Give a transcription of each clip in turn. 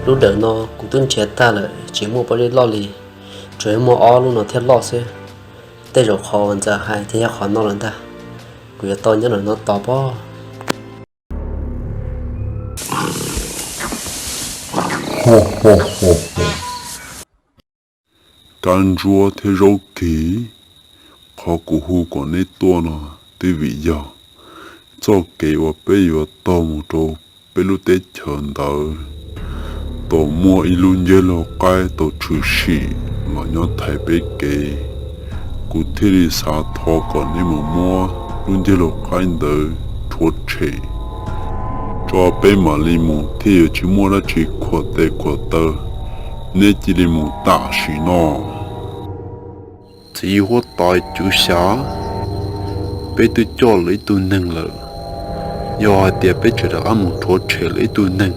Lub dawm no kuv twb nrhiav tag lawm, tsis muaj pob zeb loj li, tsuas yog muaj ob lub no thiaj loj xwb. Tej zaum qhov uas Ntxawm hais ces yog qhov no lawm ntag. Kuv yuav tau nyob ntawm no tos pob. Kab Ntsuab thiab Zaub Kis, qhov kuv hu kom neb tuaj no twb vim yog txoj kev uas peb yuav taug mus rau peb lub teb chaws ntawd, tau muaj ib lub ncej laug qaib tau tshwm sim los nyob thaiv peb kev. Kuv thiaj li xav thov kom neb mus muab lub ncej laug qaib ntawd rhuav tshem, tso peb mam li mus thiaj yuav tsis muaj dab tsi khuam tes khuam taw. Neb cia li mus tam sim no. Txiv huab tais Cwv Xya, peb twb coj lawm ib tug neeg lawm. Yog hais tias peb tseem rov qab mus rhuav tshem lawm ib tug neeg,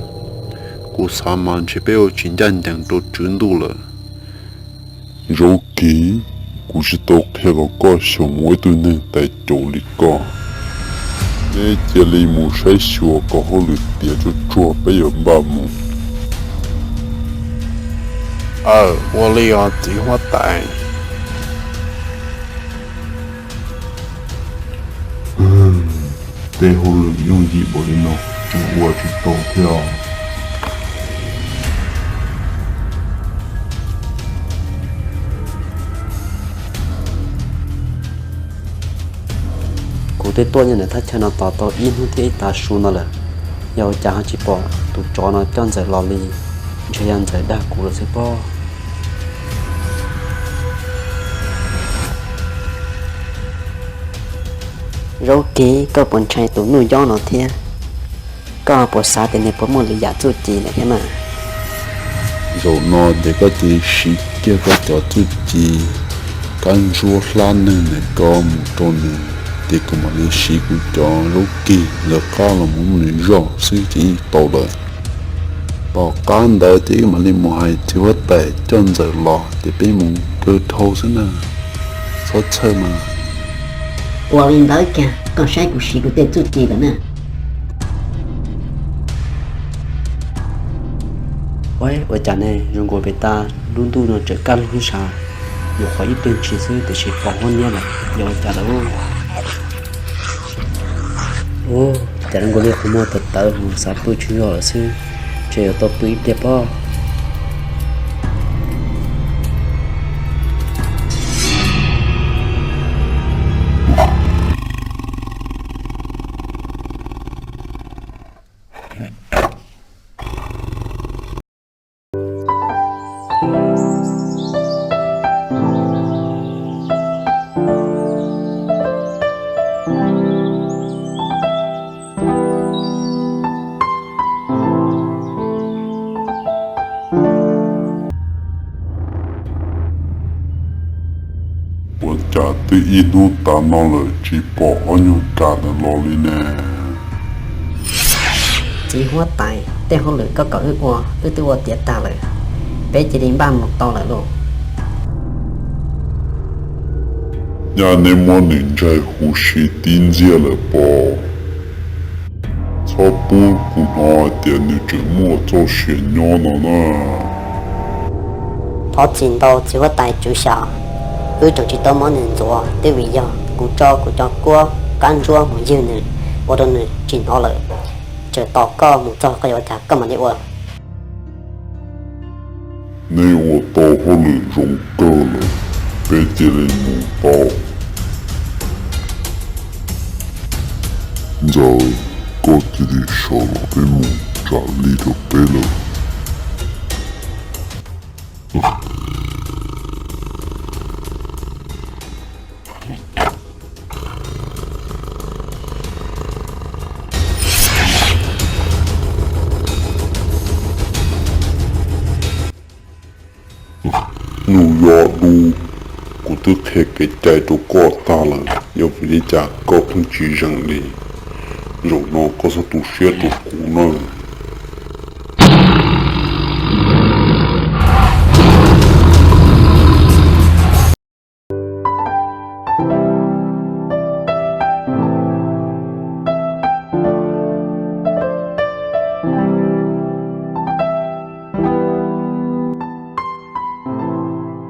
kuv xav mas ntshe peb ua tsis ncaj ncees rau tswv ntuj lawm. Zaub Kis, kuv tsis tau qhia kom koj xyaum mus ua ib tug neeg tais caus li koj. Neb cia li mus saib xyuas kom hauj lwm tiav tsuag tsuag peb yuav npaj mus. Aw, ua li os txiv huab tais. Tej hauj lwm yooj yim npaum li no tseem ua tsis tau thiab. Kuv twb tuaj nyob ntawm thaj chaw no tos tau ib hnub thiab ib tav su no lawm, yog ua cas ho tsis pom tus tsov no coj Ntxawm los li? Ntshe yog Ntxawm dag kuv lawm xwb pob. Zaub Kis, koj puas ntshai tus Nuj Yob no thiab? Koj puas xav tias nws puas muaj lwm yam txuj ci lawm thiab na? Zaum no ces koj cia li siv kiag koj cov txuj ci Kab Ntsuab hlab neeg ntawm ko mus rau nws, ces kuv mam li siv kuv cov Zaub Kis lawv qab los mus muab nws zoj xwb ces yeej tau lawm. Tom qab ntawd ces wb mam li mus hais txiv huab tais coj Ntxawm los ces peb mus kawg dhau xwb na. Txhob txhawj mas. Ua li ntawd kiag, koj saib kuv siv kuv tej txuj ci lawm na. Ua cas ne, zoo nkaus pem tas lub ntuj no tseem kaj lug sav, nyuam qhuav ib pliag ntshis xwb tiam sis pom huab niab lawm, yog ua cas lawm? Ua cas zoo nkaus li qhov muag tawv tawv, xav pw tsis zog lawm xwb, ntshe yuav tau pw ib pliag pob. Ua cas twb ib hnub tas no lawm tsis pom ob nyuag kas ntawd los li ne? Txiv huab tais, tej hauj lwm koj kom wb ua wb twb ua tiav tag lawm, peb cia li npaj mus tau lawm lauj. Nyaj neb muab nws ntsaig huv si tib ntxiag lawm pob. Txhob pub kuv hnov hais tias nws tseem muaj txoj sia nyob no na. Thov txim ntau txiv huab tais Tswv Xya, wb tseem tsis tau muab nws ntxuav twb vim yog kuv tso kuv cov kuab kab ntsuab mus ywg nws, ua rau nws tsis hnov lawm. Tseem tos koj mus txog koj yuav ua cas koj mam li ua. Neb ua tau hauj lwm zoo kawg lawm, peb cia li mus tau. Ntxawm, koj cia li sawv los peb mus, tsam lig rau peb lawm. Nuj Yob Dub, kuv twb qhia kev cai rau koj tag lawm, yog vim li cas koj pheej tsis zeem li? Zaum no koj txhob tu siab rau kuv na.